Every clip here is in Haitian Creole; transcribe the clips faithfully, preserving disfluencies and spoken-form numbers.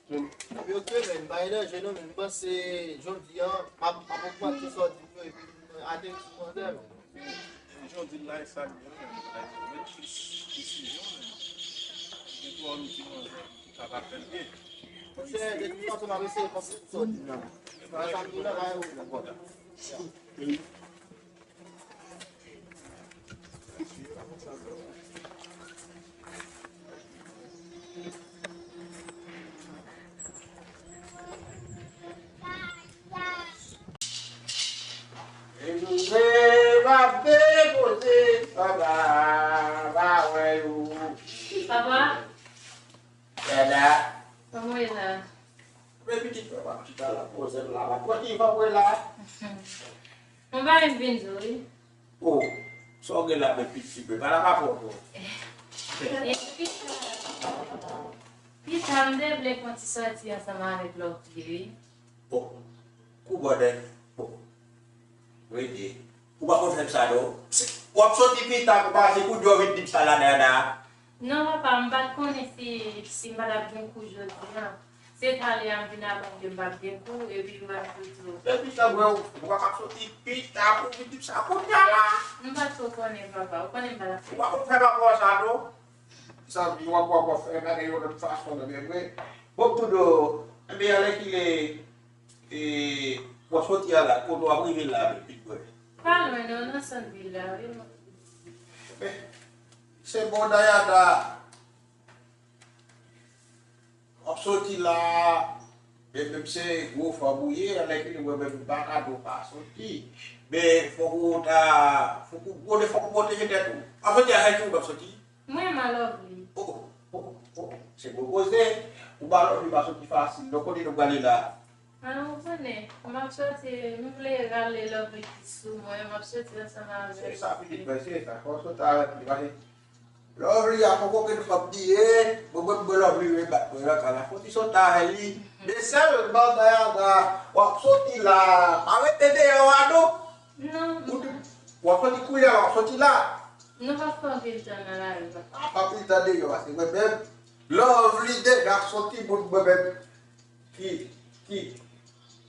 Epi ok, men, m pa elanj non, men m panse jodi a, m ap, m ap ogmante sa w di m yo, epi m ateri sou manzè, men. Jodi la, e sa l ye, men, men, men, desizyon, men. Gen twa loti manzè ki kapab fè l byen. Monchè, de tout fason, m ap eseye panse sou sa w di m nan. Sa m di w la, pa yon pwoblèm. Depoze, pa depoze, papa, pa wè yo. Papa. Dada. Kòman w ye la? Men pitit mwen, m ap chita la, poze m la, m ap pran ti van mwen la. Mwen pa menm vin di w, wi. O, sa w gen la, men pitit mwen, pa la pa pran non. E pita, pita, m te vle fè yon ti sòti ansanm avèk Lovely, wi. O, kou bòdè. O. Rete. Ou pa konn fè m sa non. Si w ap soti pita pou pase kou di w vin di m sa la, Dada. Non, papa, m pa t konnen si, si m pa t ap gen kou jodi a. Se talè a m vin aprann ke m p ap gen kou, epi m pa t tou tou. Men pita, mwen, ou pa t ap soti pita pou vin di m sa kounye a la. M pa t ko konnen, papa. Ou konnen m pa t ap fè. Ou pa konn fè papa w sa non. Sa, w ap, w ap, w ap fè bagay yon lòt fason nan, men vre. Bon, m tou do, enben, alèkile, e, w ap soti a la, kote w ap rive la, men, pitit mwen. Pa lwen non, nan sant vil la, wi. Men, se bon, Dayada. W ap soti la, men menm se gwo fanm ou ye, alèkile mwen menm m pa ka di w pa soti. Men fòk ou ta, fòk ou, fòk ou pwoteje tèt ou. W ap soti avèk ki moun w ap soti? Mwen, m a Lovely. O, o, o, o, se gwo koze. Ou ba Lovely pa soti fasil. Donk, kote nou prale la? A, ou konnen, m ap soti, m vle rale Lovely ki sou mwen, m ap soti ansanm avè l. Se sa, pitit mwen, se sa. Fò w soti avèk li, paske Lovely a poko gen fanm li ye, mwen, mwen, mwen, Lovely rebat mwen nan kay la. Fò w ti soti avè li. Men sèlman, Dayana, w ap soti la, pa rete deyò a, non. Non. Ou di, w ap soti kounye a, w ap soti la. Non, paske anpil tan nan lari, papa. A, pa anpil tan deyò a, se mwen menm. Lovely deja soti bout mwen menm. Ki, ki,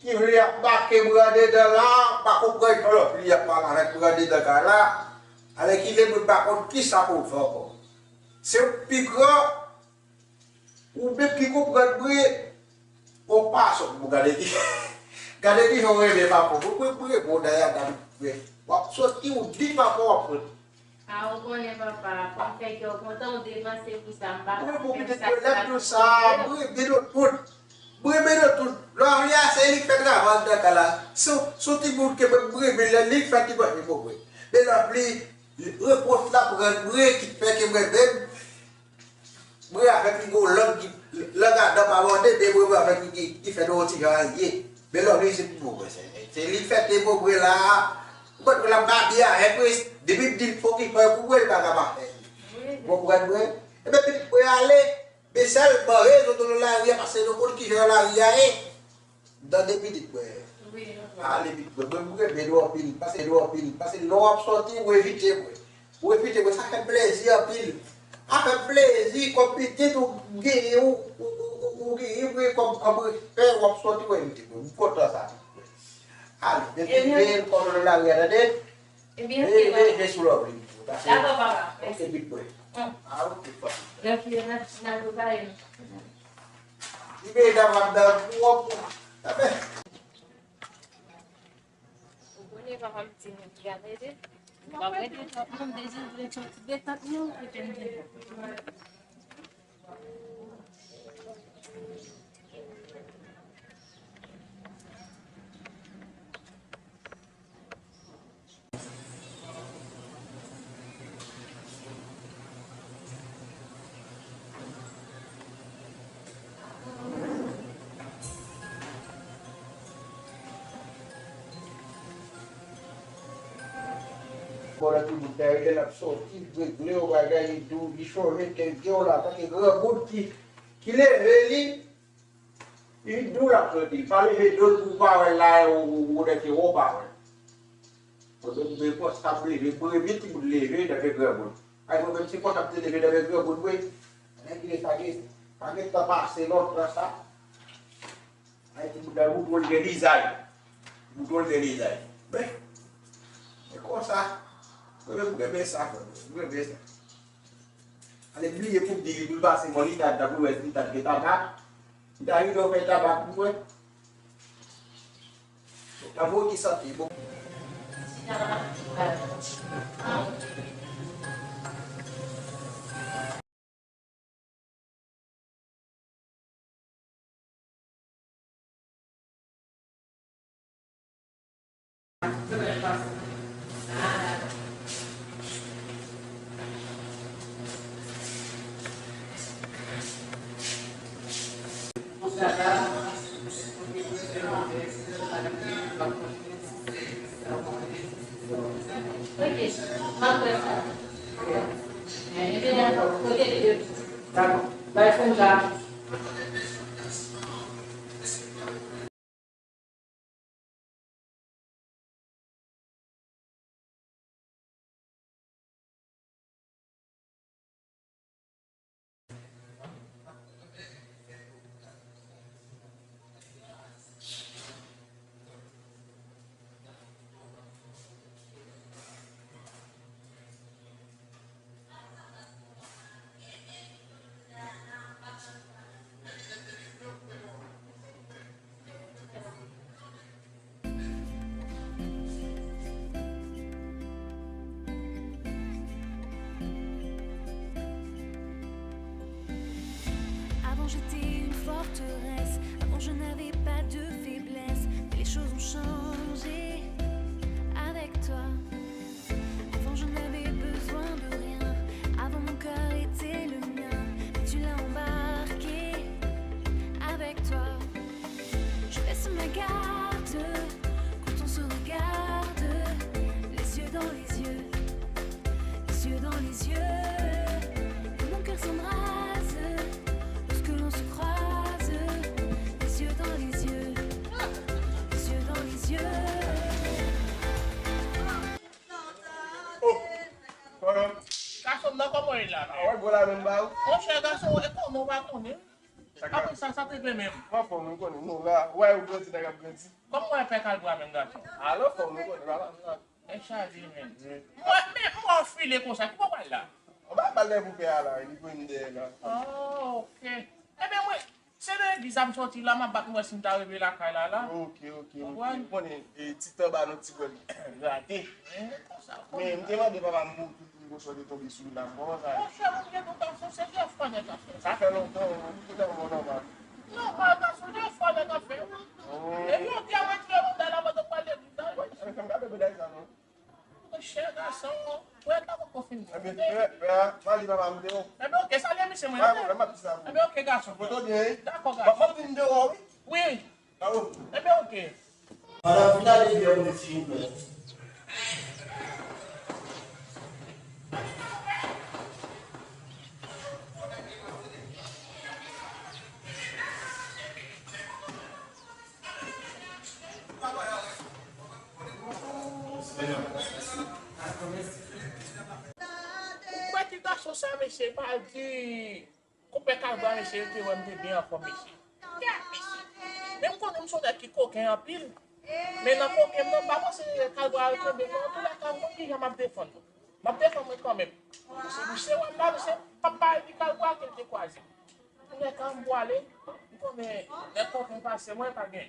ki vle ap make mwen andedan la, pa konprann Lovely ap pale avèk mwen andedan kay la. Alèkile mwen pa konn kisa pou m fè ankò. Se ou k pi gran, ou menm ki konprann mwen, on pa sòt pou gade ki, gade kijan w renmen papa w. Mwen, mwen, mwen, mwen, Dayana, mwen, w ap soti, ou di papa w ap soti. A, ou konnen, papa, pou m fè kè w kontan, ou depanse pou sa, m pa ka fè sa. Mwen, bon, pitit mwen, lè m di w sa, m renmen nou tout. M renmen nou tout. Lovely a, se li k fè travay anndan kay la. Se, se yon timoun ke mwen, m renmen lè li k fè ti manje pou mwen. Men Lovely, repwòch l ap rann mwen, ki fè ke mwen menm, mwen avèk li gon lang ki, lang Adan pa mòde, men mwen, mwen avèk li ki, ki fè nou yon ti jan alye. Men Lovely se pou mwen, se, se li k fè te pou mwen la. Ou konn l ap babye avèk mwen, depi m di l fò ki fè pou mwen, li pa ka pa fè. Ou konprann mwen? Ebyen, pitit mwen ale, men sèlman rezon de lari a, paske nou konn kijan lari a ye. Tande pitit mwen. Wi, papa. Ale pitit mwen. Mwen, mwen renmen nou anpil. Pase nou anpil. Pase lè w ap soti, ou envite mwen. Ou envite mwen, sa fè m plezi anpil. Sa fè m plezi, kòm pitit ou genyen, ou, ou, ou, ou, ou genyen mwen kòm, kòm respè, w ap soti, ou envite mwen. M kontan sa, pitit mwen. Ale, depi veye l kòm nan lari a, tande? Ebyen, ok, papa. Veye, veye sou Lovely. Dakò, papa. Ok, pitit mwen. A, ok, papa. Lè fini, n a, n a prepare nou. Li veye dam ap dan pou w ap. Ou konnen papa m di nou ki gade de. Papa m deja vle soti detant nou, epi m di. Bon, lè tout moun ta rete, l ap soti, regle yon bagay, li di w, li chonje ke gen yon la, tanke granmoun ki, ki leve li, li di w l ap soti. Li pa leve do l pou w pa wè l la, ou, ou, ou nèke wè w pa wè l. Mwen menm, mwen konsa m leve, mwen renmen timoun leve devan granmoun. Ay, mwen menm, se konsa m te leve devan granmoun, wi. Alèkile, pa gen, pa gen tan pase lontan sa. Ayiti, bouda, bouton l gen lizay. Bouton l gen lizay. Men, e konsa. Mwen menm, mwen renmen sa, frè. Mwen renmen sa. Ale bliye pou di li pou l pase mwen, li ta, ta pou wè, li ta gen tabak. Li ta rive fè tabak pou mwen. Tabak ki santi bon. Ok, m ap fè sa. Dakò. Bay Sandra. Avant j'étais une forteresse, avant je n'avais pas de faiblesse, mais les choses ont changé avec toi. Avant je n'avais besoin de rien, avant mon cœur était le mien, mais tu l'as embarqué avec toi. Je baisse ma garde quand on se regarde, les yeux dans les yeux, les yeux dans les yeux. Et mon cœur s'embrase lorsque l'on se croise, les yeux dans les yeux, les yeux dans les yeux. Oh, gason m nan, kòman w ye la? Ah, wè, bon la menm ba ou. Monchè, gason, e konnen w pa konnen. Apre sa, sa te vle menm. Anfòm, nou konnen, nou la. Ou wè, ou grandi, nèg ap grandi. Kòman w wè pè Kalbwa menm, gason? Al anfòm, nou konnen, papa m la. E chaje, men. Mwen, men, mwen file konsa, ki bò w pral la? Ou pa pral lè pou pè a la, li konn dèyè la. Oh, ok. Ebyen, mwen, se nan legliz la m sòti la, m ap bat, m wè si m ta rive lakay la, la. Ok, ok, ok. Ou konnen, e, ti tan ba nou ti bwèl grate. Men, m te mande papa m pou tout moun konsa te tonbe sou li la, m kòmanse a. Monchè, moun gen nou gason, se de fwa nèg ap fè. Sa fè lontan, ou te nan bon nòmal. Nòmal, gason, de fwa nèg ap fè. E yo di a mwen tire bondal la, mwen te pral legliz la. Wi, fè m gade bondal sa, non. Monchè, gason, wè, ta poko fin. Ebyen, pè, pè a, mande papa m deyò. Ebyen, ok, salye misye, mwen. Pa pwoblèm, m ap di sa pou ou. Ebyen, ok, gason. Poto byen, wi. Dakò, gason. M ap vin deyò, wi. Wi. Ebyen, ok. Madanm, vin ale vyè pou nou, silvouplè. Ou kwè ki gason sa, mesye, pa di Konpè Kalbwa, mesye, yo te wè m te byen anfòm, mesye. Gad, mesye. Men m konnen m se yon nèg ki koken anpil. Men nan koken m nan, m pa panse Kalbwa al kenbe m, non. Antoulèka, m konn kijan m ap defann mwen. M ap defann mwen kanmenm. Misye, misye wè m la, misye p ap bay di Kalbwa ke l te kwaze. Antoulèka, m pwale, m konnen lè koken pase mwen, pa gen.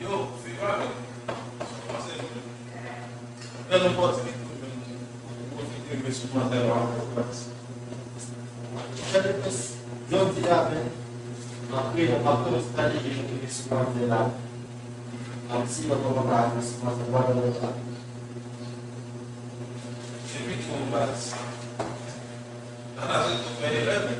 Yo, fi pa mwen, sa w panse? Lè nou pòte li tou, nou pwofite met sou mantèl la. Jodi a menm, m ap kreye, m ap kreye yon estrateji pou kesyon mwen la. M ap siyen yon kontra avèk kesyon mwen la. Epi tou, baz, nan lavi, nou fè erè, men.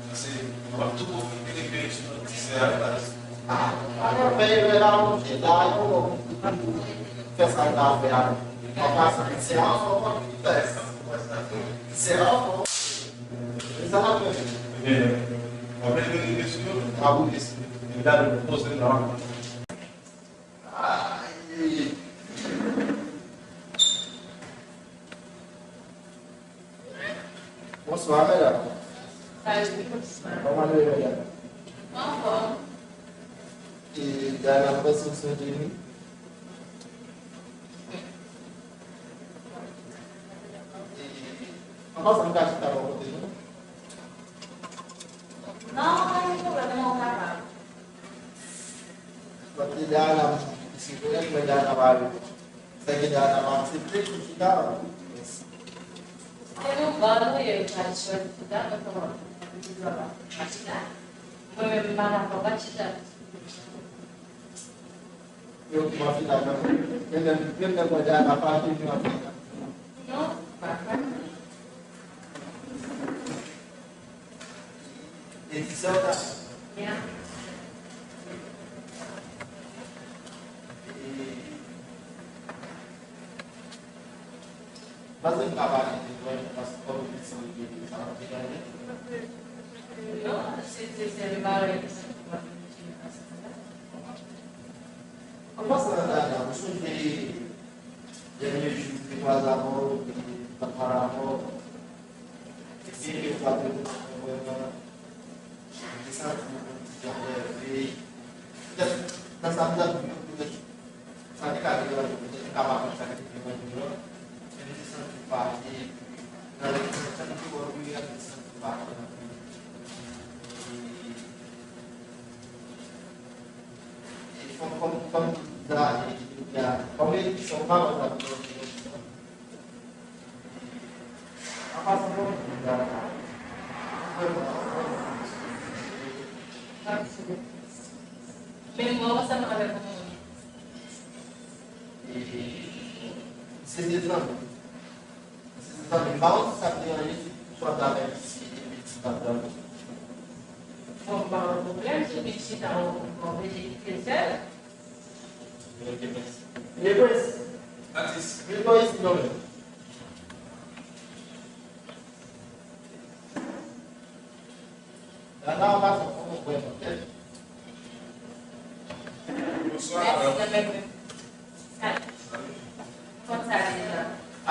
Paske w ap tou pwofite de kesyon ti sè a, baz. Ah, pa fè erè la, monchè. La, yo, fè sa l ta fè a. An pasan, ti sè a anfòm, wi. Ti sè a anfòm. E sa n ap fè? Ebyen, w ap leve rive sou yo? A wi, mesye. Epi gade, nou poze nan. Ay. Bonswa, medam. Salut, bonswa. Kòman nou ye, medam? Anfòm. E, Diana, m panse w sonje m wi. E, an pasan, m ka chita bò kote nou? Non, pa gen pwoblèm, non, w kapab. Paske Diana, m, si w konnen mwen Diana pa yo. Sa gen Diana pa aksepte pou chita. Mèsi. Se nou ban nou ye, yo pa chwazi chita, nou kòman? Mwen menm, m pa dakò, pa chita. Yo, m ap chita, men menm, menm lè mwen Diana pa chwazi, m ap chita. Non, pa, pa. E ti sè w la? Ya. E, panse m ka pale de mwen, paske kòm li se yon sa ap degaje. Non, se, se, se sèl bagay ki santi mwen vin chita sa la. An pasan, Dada, m sonje dènye jou m te kwaze avè w, m te pale avè w. Epi, epi, w pa te konprann mwen, m te santi m yon ti jan nève. Petèt, nan sa m t ap di yo, petèt, sa te ka deranje w, petèt, m ka pa konn sa ki te deranje w la. Men m te santi w pale, epi, nan lè m te wè w, m te santi w pale anpil. E, e, kòm, kòm, kòm, da, e, e, kòm edisyon, m pa konn sa pou mwen di. An pasan, bon, men mwen ansanm avèk ou. Se de zanmi. Se de zanmi. M pa konn si sa ap deranje si swa ta fè piti epi ti pa zanmi. Bon, pa gen pwoblèm, si w vin chita, w, w oblije kite l sèl. Ok, mèsi. Vin pran isi. Atis. Vin pran isi, non, men. Dada, an pasan, fò mwen kwè nan tèt. Bonswa, mèsi, madam. Nan menm, menm. Salut. Kòman sa deja?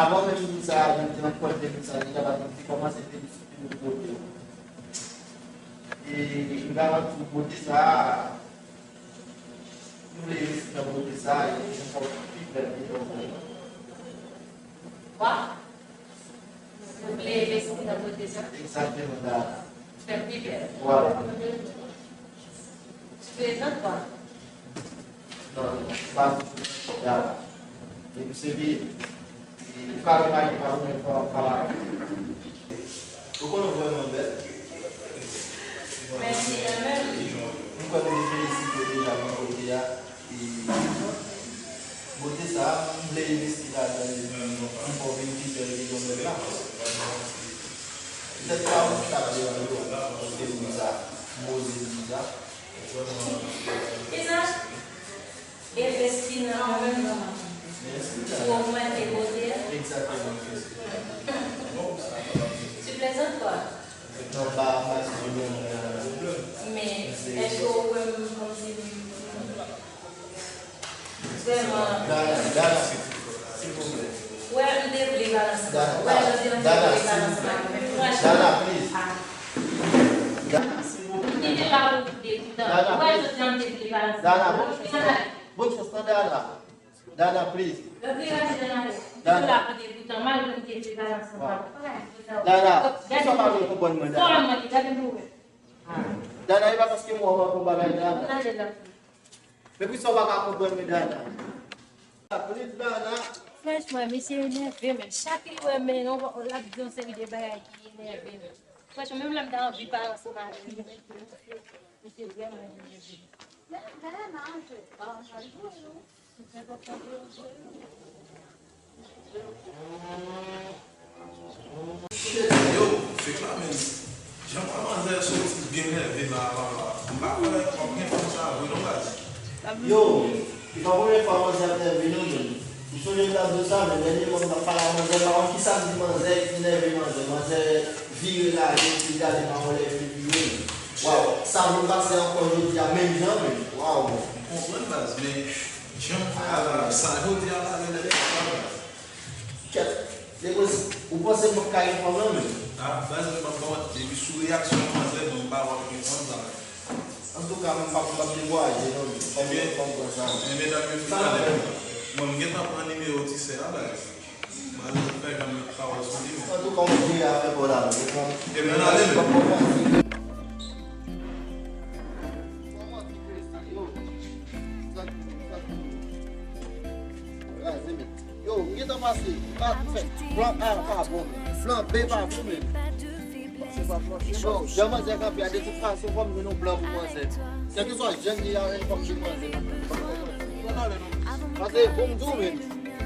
Avan menm sa, jodi an, m kwè depi sa deja, paske m te kòmanse te di sou tout kote. E m garanti w kote sa, nou vle resi nan kote sa, e nou fò pi bèl ke lòt. Wa? Ou vle envesti nan kote sa? Egzakteman, Dada. Fè pi bèl. Vwala. Tu plaisantes, toi? Non, non, pa du tout, Dada. E misye vini. Ou ka remake pa mwen fwa w pale avè l. Ou konnen w vrèman bèl. Mèsi kanmenm. M kwè nou felisite deja pou kote a. E bote sa a, m vle envesti ladan l. M fè w vin pi bèl ke jan w bèl la. Petèt pa ou ki t ap deranje w, paske m di sa, m oze di sa. Kisa? Envesti nan mwen menm, nan mwen. Pou ogmante bote a. Egzakteman. Tu plaisantes, toi? Non, pa, pa, non, non, non. Men, èske ou wè m kòmsi m vrèman. Dada, Dada, silvouplè. Wè, m te vle pale ansanm avè w. Wè, jodi an, m te vle pale ansanm avè w. Men franchman. Dada, please. Ah. Dada, silvouplè. M te la pou degoutan. Dada, please. Wè, jodi an, m te vle pale ansanm avè w. Dada, bon, bon, Dada. Dada, please. Dada. Dada, poukisa w pa vle konprann mwen, Dada? Dada, e pa paske m wè w ap fè yon bagay, Dada. Men poukisa w pa ka konprann mwen, Dada? Please, Dada. Franchman, misye enève, men chak li wè men, l ap di yon seri de bagay ki enève l. Franchman, menm lè m ta anvi pa ansanm avè l, li te vrèman jezi. Yo, fek la menm. Jan manzè soti byen nève la, la, la. M pa kwè w ap gen fanm sa vre non baz. Yo, e pa premye fwa manzè ap nève non menm. M sonje m t ap di w sa, men dènyèman m t ap pale a manzè, m pa konn kisa m di manzè ki nève manzè. Manzè vire lage epi l gade pa yon lè epi l vire. Waw, sa vin pase ankò jodi a menm jan menm. Waw. M konprann baz, men jan m fè a la, sa jodi a la, men lè sa baz. Kèt, depoze, ou panse m p ap ka gen fanm nan menm? Ah, baz mwen p ap ba w manti, depi sou reyaksyon an manzè, bon, m pa wè w ap gen fanm sa. Antouka, m p ap, m p ap dekouraje non, men fanm, fanm pran sa. Ebyen, medam yo fin ale. Mwen, m gentan pran nimewo ti sè a, baz. Baz, ou fè jan m met pawòl sou li, men. Antouka, w jere afè pa w la, men. Ebyen, n ale, men. Yo, m gentan pase, pa fè, plan A pa bon, plan B pa bon menm. Yo, jan manzè kanpe a, de tout fason, fò m jwenn yon plan pou manzè. Kèlkeswa jan l ye a, fò m jwenn manzè. Pase, bon, m di w menm,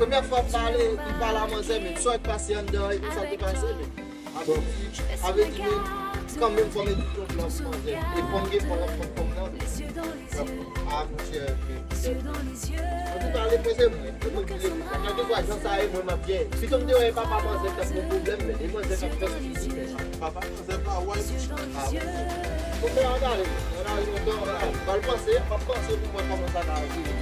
premyè fwa m pale, m pale a manzè, men sa k pase anndan an, epi sa k te pase, men. Avèti, avèti men, kanmenm fò m edite yon plan pou manzè. E fò m gen fò l ap fòm fòm nan. Ah, monchè, men. Antouka, repoze mwen. Se mwen ki repoze. Kèlkeswa jan sa ye, mwen, m ap gen. Pito m te wè e papa manzè k t ap gen pwoblèm, men e manzè k ap fè sou li, men. Papa manzè pa wè bouch. Ah, monchè. Fò m fè yon gade, yon gade, yon gade. Pral panse, m ap panse pou mwen kòman sa ka vini.